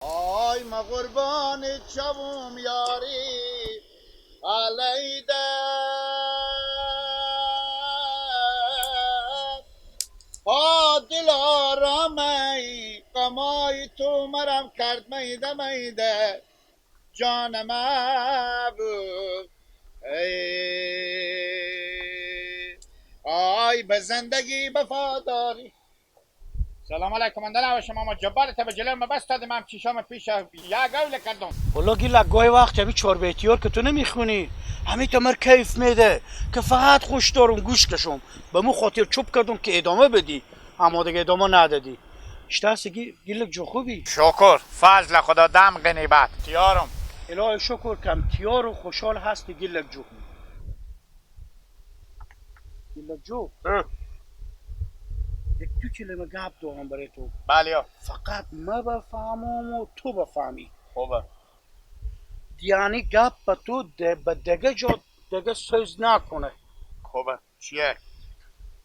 آی ما قربان چوم یاری علیده، ها دل آرامه قمای تو مرم کرد میده میده جان محبوب. آی به زندگی وفاداری. سلام علیکم اندلا شما ما جبار تا به جلو ما بس دادم هم چشام پیش یا گول کردم. والله گیلا گاهی وقت همی چهار بیتیار که تو نمیخونی همی تمر کیف میده که فقط خوش دارم گوش کشم، به مو خاطر چوب کردم که ادامه بدی، اما دیگه ادامه ندادی. اشته گیلک جو خوبی؟ شکر فضل خدا دم غنیبت تیارم. الهی شکر کم تیار و خوشحال هستی گیلک جو. گیلک جو یک دو کلمه گپ دارم برای تو. بله. فقط ما بفهمم و تو بفهمی. خوبه. یعنی گپ به تو به دیگه جا دیگه سوز نکنه. خوبه. چیه؟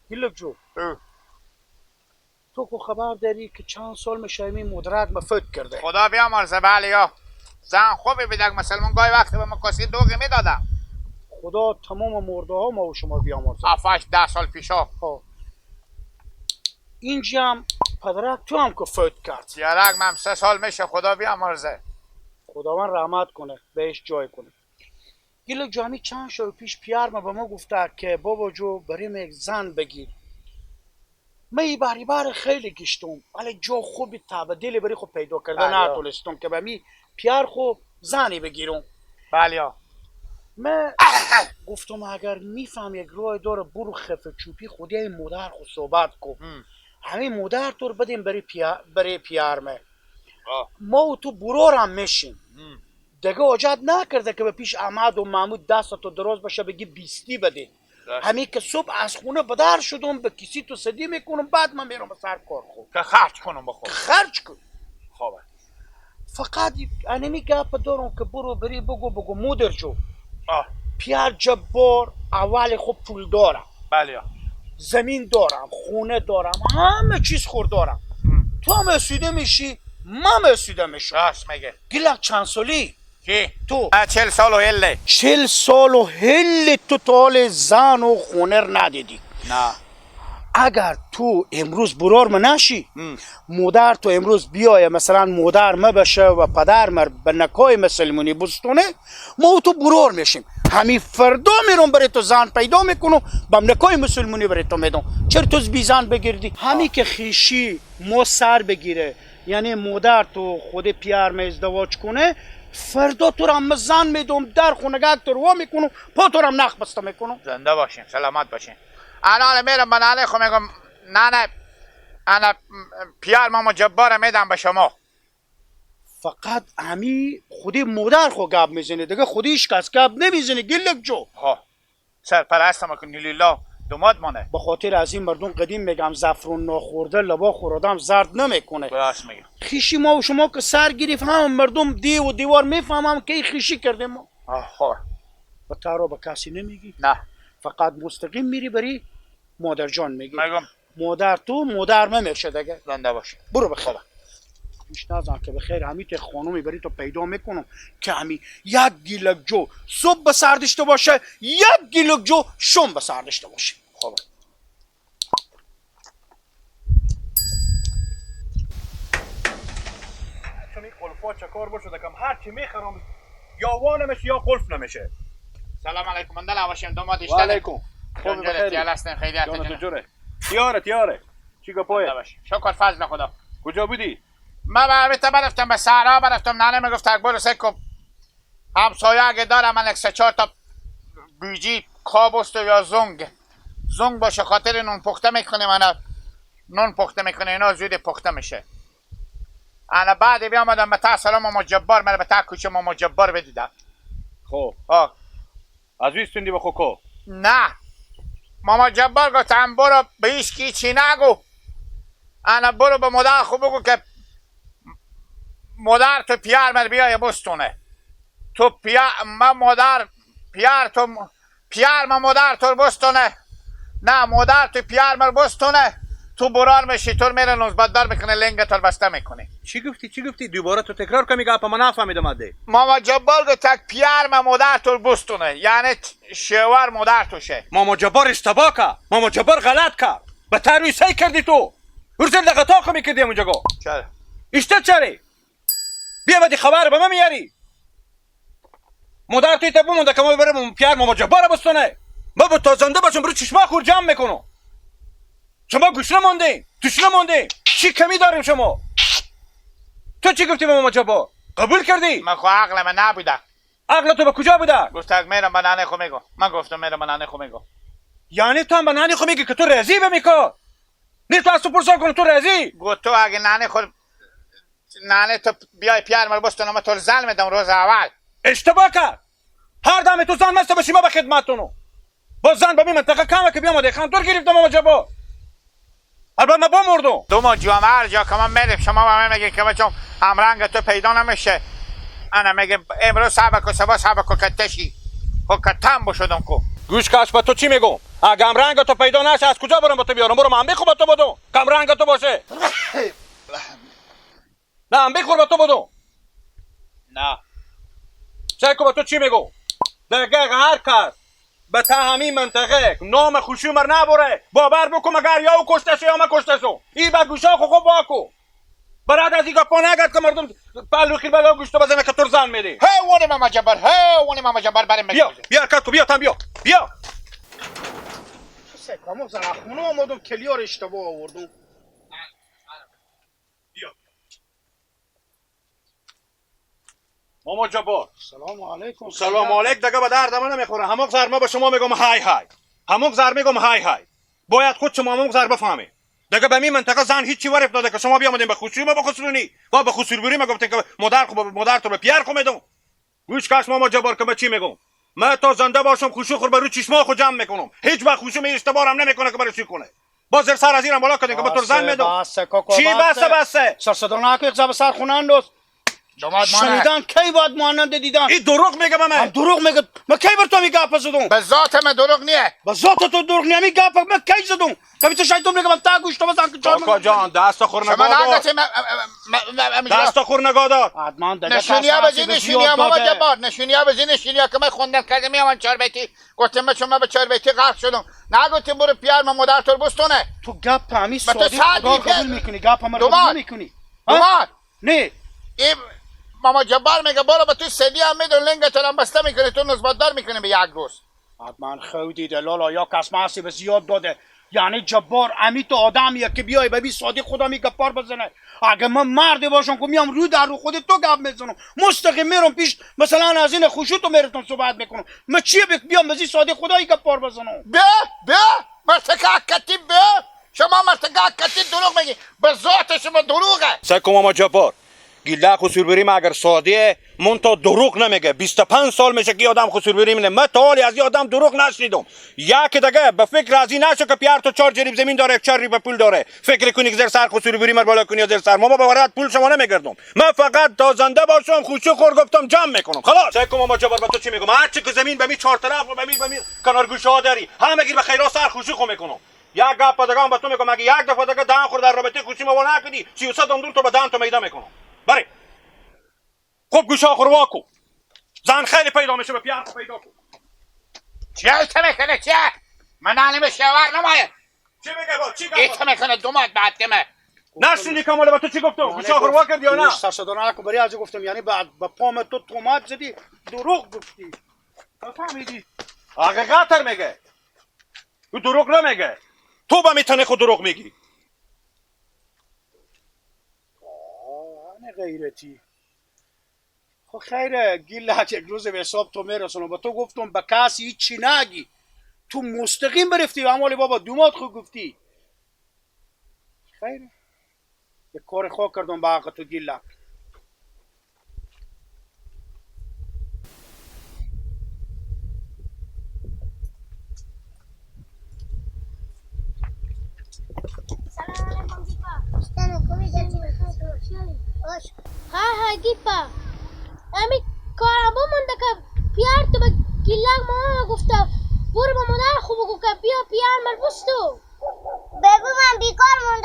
گیلک جو تو که خبر داری که چند سال میشه این مدرک مفت کرده. خدا بیامرزه. بله یا زن خوبی بدک مسلمان گاهی وقت به ما کسی دوغی میدادم. خدا تمام مرده ها ما و شما بیامرزه. 7-8 سال پیشا. اینجا هم پدرک تو هم که فوت کرد. یارک من 3 سال میشه. خدا بیامرزه. خداوند رحمت کنه بهش جای کنه. گیلک جامی چند شب پیش پیار ما به ما گفته که بابا جو بریم یک زن بگیر. من باری بار خیلی گشتم ولی جا خوبی تبدیل بری خود پیدا کرده نتونستم که به می پیار خو زنی بگیرم. بله. من گفتم اگر میفهم یک راه داره برو خفه چوپی خودی این مادر خود صحبت کن. همین مادر تو رو بدیم برای پیارمه. ما و تو برارم میشیم. دیگه عجب نکرده که به پیش احمد و محمود دست تو دراز باشه بگی بیستی بده. همین که صبح از خونه بدر شدم به کسی تو صدی میکنم بعد من میرم به سر کار خود که خرج کنم بخور. خرج کن. خوبه. فقط انمی گپ دارم که برو بری بگو بگو مادر جو پیار جبار اول خوب پول دارم. بله. زمین دارم، خونه دارم، همه چیز خور دارم. تو هم اسوده میشی، من اسوده میشم. راست میگه. گیلک چند سالی؟ کی؟ تو. 40 سال و هله. 40 سال و هله تو تا زن و خونه رو ندیدی. نه. اگر تو امروز برار من نشی، مادر تو امروز بیایه مثلا مادر ما بشه و پدر مر به نکای مسلمونی بستونه، ما تو برار میشیم. همین فردا میرم برای تو زن پیدا میکنم، با نکای مسلمونی برای تو میدم. چرا تو بی زن بگیردی؟ همین که خیشی ما سر بگیره، یعنی مادر تو خود پیار می ازدواج کنه، فردا تو را زن میدم، در خونه تو رو میکنم، پا تو را نخ بسته میکنم. زنده باشین، سلامت باشین. الان میرم به ننه خو میگم ننه انا پیار ماما جبار میدم به شما. فقط همی خودی مادر خو گپ میزنه دیگه، خودیش کس گپ نمیزنه گلک جو. ها سرپرستم که نیلیلا دوماد مانه. به خاطر از این مردم قدیم میگم زعفرون ناخورده لبا خوردم زرد نمیکنه. راست میگم. خیشی ما و شما که سر گرفت هم مردم دیو و دیوار میفهمم که خیشی کردیم ما. خب به تارو به کسی نمیگی؟ نه. فقط مستقیم میری بری مادر جان میگی. میگم مادر تو مادر من میشه دیگه. زنده باش. برو بخیر. پیش نزن که بخیر همی ته خانومی بری تو پیدا میکنم که همی یک گیلک جو صبح به سر داشته باشه، یک گیلک جو شم به سر داشته باشه. خب چون این قلفا چه کار باشه دکم هر چی میخرم یا وا نمیشه یا قلف نمیشه. سلام علیکم اندلا باشیم دوماد و علیکم. خوب بخیر. هستین خیریت جان تو جوره. تیاره تیاره. چی گپایه؟ شکر فضل خدا. کجا بودی؟ من به برفتم به صحرا برفتم، ننه میگفت برو سکو همسایه اگه دارم من یک 3-4 تا بیجی کابوست یا زنگ زنگ باشه خاطر نون پخته میکنه، من نون پخته میکنه اینا زود پخته میشه. انا بعد بیامدم به تا سلام ماما جبار من به تا کوچه ماما جبار بدیدم. خب از ویستوندی به خوکو؟ نه ماما جبار گفتم برو به هیچ کی چی نگو، انا برو به مادر خود بگو که مادر تو پیار من بیای بستونه تو پیار من مادر پیار تو پیار من مادر تو بستونه، نه مادر تو پیار من بستونه، تو برار میشی، تو میره نوزباددار میکنه، لنگ تو بسته میکنه. چی گفتی؟ چی گفتی؟ دوباره تو تکرار کن، میگه من نفهمیدم. اده ماما جبار گفت تک پیار ما مادر تو بستونه، یعنی شوهر مادر توشه. ماما جبار اشتباه کرد، ماما جبار غلط کرد، به تروی سعی کردی تو ورزل لغتا خو میکردی اونجا گو. چرا؟ اشته چری؟ بیا بدی خبر به من میاری. مادر توی تا بمونده که ما ببرم پیار ماما جبار بستونه. ما با تا زنده باشم برو چشما خور جمع میکنم. شما گوش نموندین، توش نموندین، چی کمی داریم شما؟ تو چی گفتی به ماما جبار؟ قبول کردی؟ من خو عقل من نبوده. عقل تو به کجا بوده؟ گفت میرم به ننه خو میگم. من گفتم میرم به ننه خو میگم. یعنی تو هم به ننه خو میگی که تو راضی به میکار؟ نه تو از تو پرسان کنم تو راضی؟ گفت تو اگه ننه خو ننه تو بیای پیار من بستونم، من تو رو زن میدم روز اول. اشتباه کرد. هر دم تو زن مست باشی ما به خدمتتونو. با زن به می منطقه کمه که بیام خان تو گرفتم ماما جبار. البته من با مردم. دو ما جامعه هر جا که ما میریم شما به من میگین که بچم همرنگ تو پیدا نمیشه. انا میگم امروز سبک و سبا سبک و کتشی خب کتم بشدم کو. گوش کش به تو چی میگم؟ اگه همرنگ تو پیدا نشه از کجا برم با تو بیارم؟ برو من بخور با تو بدم. کم رنگ تو باشه. نه هم بخور با تو بدم. نه. سعی کن با تو چی میگم؟ دیگه هر کس به تا همین منطقه نام خوشی مر نبره باور بکن مگر یا او کشته شو یا من کشته شو. ای با گوشا خو خوب واکو. برات از این گپا نگرد که مردم پلو خیل بلا گوشتو بزنه که تو زن میدی. هی ونه ماما جبار، هی ونه ماما جبار بریم. بیا بیا کاکو بیا تام بیا بیا. سه کامو زرا خونه آمدم کلیار اشتباه آوردم. بیا ماما جبار. سلام علیکم. سلام علیک دیگه به درد من نمیخوره. همون زر ما به شما میگم های های، همون زر میگم های های. باید خود شما همون زر بفهمی. دیگه به می منطقه زن هیچی ورف داده که شما بیامدین به خوشی ما به خسرونی و به خسربوری ما گفتین که مادر خو مادر تو به پیار خو میدم. گوش کش ماما جبار که من چی میگم؟ من تا زنده باشم خوشو خور به رو چشما خو جمع میکنم. هیچ وقت خوشو می اشتباهم نمیکنه که برای چی کنه. باز زیر سر از اینم بالا کردین که به تو زن میدم. بسه کاکا. چی بسه بسه؟ سر صدا نکن، یک سر خونه انداز. شنیدن کی باید مانند دیدن؟ این دروغ میگه به من. دروغ میگه. من کی بر تو می گپ زدم؟ به ذات من دروغ نیه. به ذات تو دروغ نیه. می گپ من کی زدم؟ کمی تو شیطان میگه من تا گوش تو بزن که چهار. کاکا جان دست خور نگاه دار. دست خور نگاه دار. حتما دیگه نشونیا بزین نشونیا ماما جبار، نشونیا بزین نشونیا که من خوندم کردم میام چهار بیتی گفتم چون من به چهار بیتی غرق شدم. نگفتم برو پیار من مادر تو بستونه. تو گپ همی سادی خدا قبول میکنی، گپ من قبول نمیکنی. دوماد نه این ماما جبار میگه برو به تو سدی هم میدون لنگ تو هم بسته میکنه، تو نسبت میکنه به یک روز. حتما خو دیده لالا یا کس ماسی به زیاد داده. یعنی جبار امی تو آدمیه که بیای به بی سادی خدا می گپار بزنه. اگه من مرد باشم که میام رو در رو خود تو گپ میزنم، مستقیم میرم پیش مثلا از این خوشو تو میرتون صحبت میکنم. من چیه بیام به سادی خدایی گپار بزنم؟ بیا بیا مرتکه کتی بیا. شما مرتکه کتی دروغ میگی، به ذات شما دروغه. سکو ماما جبار گیله خسربری اگر ساده من تا دروغ نمیگه. 25 سال میشه که آدم خسربری منه. من تا حالی از این آدم دروغ نشنیدم. یک دیگه به فکر از این نشو که پیار تو 4 جریب زمین داره، 4 ریب پول داره، فکر کنی که زیر سر خسربری مر بالا کنی یا زیر سر ما با ورات پول شما نمیگردم. من فقط تا زنده باشم خوشو خور گفتم جمع میکنم خلاص. سکو ماما جبار با تو چی میگم؟ هر چی که زمین به می چهار طرف و به می کنار گوشه ها داری همه گیر به خیرا سر خوشو خو میکنم. یک گپ دیگه هم با تو میگم، اگه یک دفعه دیگه دهن خور در رابطه خوشی ما نکنی 33 دندون تو به دهن تو میده میکنم. بره خوب گوشه آخر واکو زن خیلی پیدا میشه به پیار پیدا کن. چیه ایت میکنه چیه؟ من علم شوهر نمایه. چی میگه با چی گفت؟ ایت میکنه دومات بعد که من نشنیدی کمال با تو چی گفتم؟ گوشه آخر وا کردی یا نه؟ سر صدا نکن بری از گفتم یعنی بعد با پام تو تومات زدی دروغ گفتی. فهمیدی؟ حقیقت میگه. او دروغ نمیگه. تو با میتونی خود دروغ میگی. آه غیرتی. خب خیره گیلک یک روز به حساب تو میرسونم. با تو گفتم به کسی هیچی نگی، تو مستقیم برفتی و امال بابا دومات خود گفتی. خیره یک کار خواه کردم به حق تو گیلک. سلام علیکم گیپا. ها ها گیپا امی کارم بمونده که پیار تو به گیلک ماما گفته برو به مادر خوب بگو که بیا پیار مربوس تو. بگو من بیکار موندم.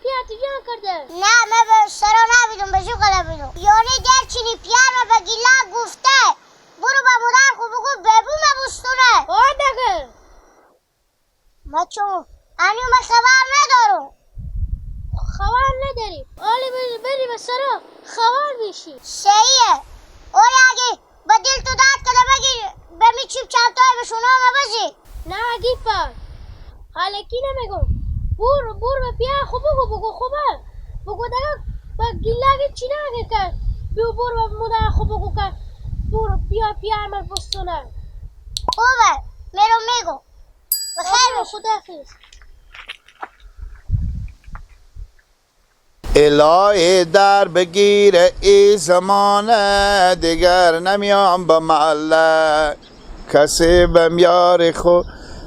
پیار تو جان کرده. نه من به سرا نبیدم، به جو نبیدم. یعنی درچینی پیار ما به گیلک گفته برو به مادر خو بگو ببو مبستونه. آه دیگه ما چون انیو من خبر ندارم. خبر نداری؟ آلی بری به سرا خبر میشی. صحیحه. آره اگه به دل تو داد کده بگی به می چیپ چندتای به شونا ما بزی. نه گیپا حالکی نمیگم. بور بور به پیار خو بگو، بگو خوبه، بگو دیگه به گیلک چی نگه که بیو بور به مادر خو بگو که بور بیا پیار من بستونه. خوبه میرم میگم. بخیر باش. خداحافظ. الهی در بگیر ای زمانه، دیگر نمیام به محله، کسی بم یار خو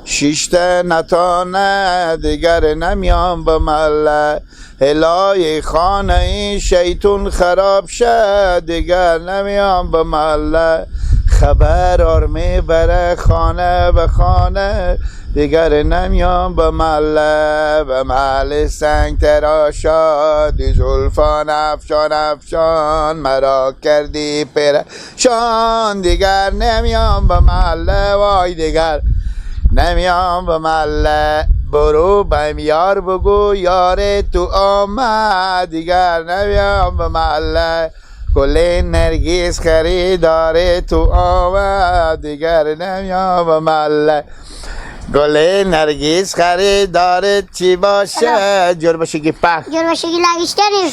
شیشته نتانه، دیگر نمیام به محله. الهی خانه این شیطون خراب شه، دیگر نمیام به محله. خبر آر میبره خانه به خانه، دیگر نمیام به محله. به محل سنگ تراشا دی زلفان افشان افشان، مرا کردی پرشان، دیگر نمیام به محله. وای دیگر نمیام به محله. برو بهم یار بگو یار تو آمد، دیگر نمیام به محله. گل نرگس خریدار تو آمد، دیگر نمیام به محله. گل نرگس خریدار چی باشه؟ جور باشه گیپه. جور باشه گیلا.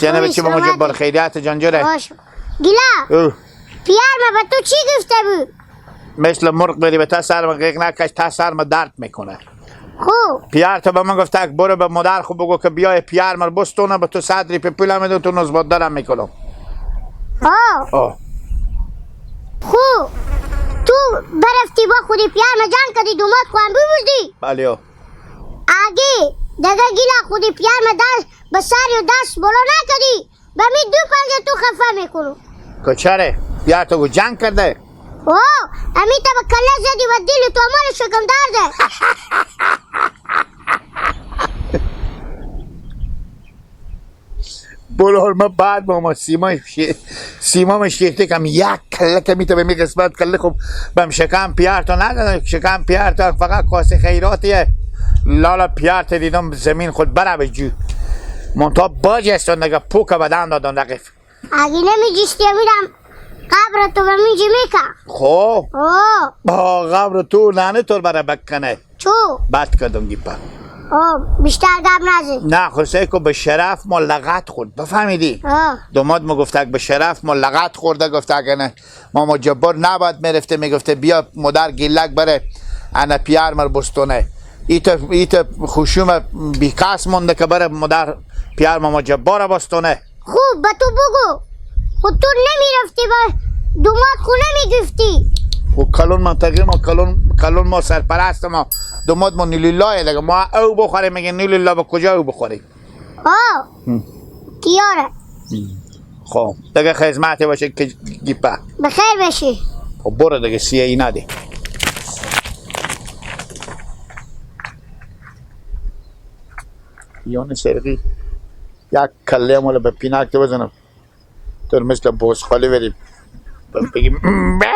شنه بچه با مجبر خیریت جان جوره. باش گیلا. پیار ما به تو چی گفته بود؟ مثل مرغ بری به تا سرم قیق نکش، تا سرم درد میکنه. خوب پیار تو به من گفته برو به مادر خوب بگو که بیای پیار من بستونه، به تو صدری پی پول میدم، تو نزبات دارم میکنم. آه خوب تو برفتی با خودی پیار ما جان کردی، دومات خوان ببودی؟ بله. اگه دیگه گیلا خودی پیار ما دست به سر و دست بالا نکردی، به می دو پنجه تو خفه میکنم. کچره پیار تو جنگ کرده؟ اوه امی تا به کله زدی و دل تو مال شکم درده. بلور ما بعد با ما سیما مشیخته کم یک کله کمی تا به می قسمت کله خوب بم شکم پیار تو ندادم. شکم پیار تو فقط کاسه خیراتیه. لالا پیار تو دیدم زمین خود بره به جو منتها باج استون دیگه پوک بدن دادم رقیف. اگه نمیجیستی میرم قبر تو به میجی میکن. خب با قبر تو ننه تو بره بکنه. چو؟ بد کردم گیپا. اوه بیشتر گپ نزد. نه خلاصه که به شرف ما لغت خورد، بفهمیدی؟ دوماد ما گفته به شرف ما لغت خورده، گفته اگه نه ماما جبار نباید میرفته، میگفته بیا مادر گیلک بره انا پیار مر بستونه. ایت خشوم بیکاس مونده که بره مادر پیار ماما جبار بستونه. خوب به تو بگو خود تو نمیرفتی با دوماد خو نمیگفتی. خب کلون منطقه ما، کلون ما سرپرست ما، دوماد ما نیلیلاه دیگه، ما او بخوریم میگه نیلیلا به کجا او بخوریم؟ آه کیاره. خب دیگه خدمتی باشه که گیپه. بخیر بشی. خب برو دیگه سیه ای نده. یون سرقی یک کله مال به پینک بزنم تو مثل بوسخالی بریم بگیم به.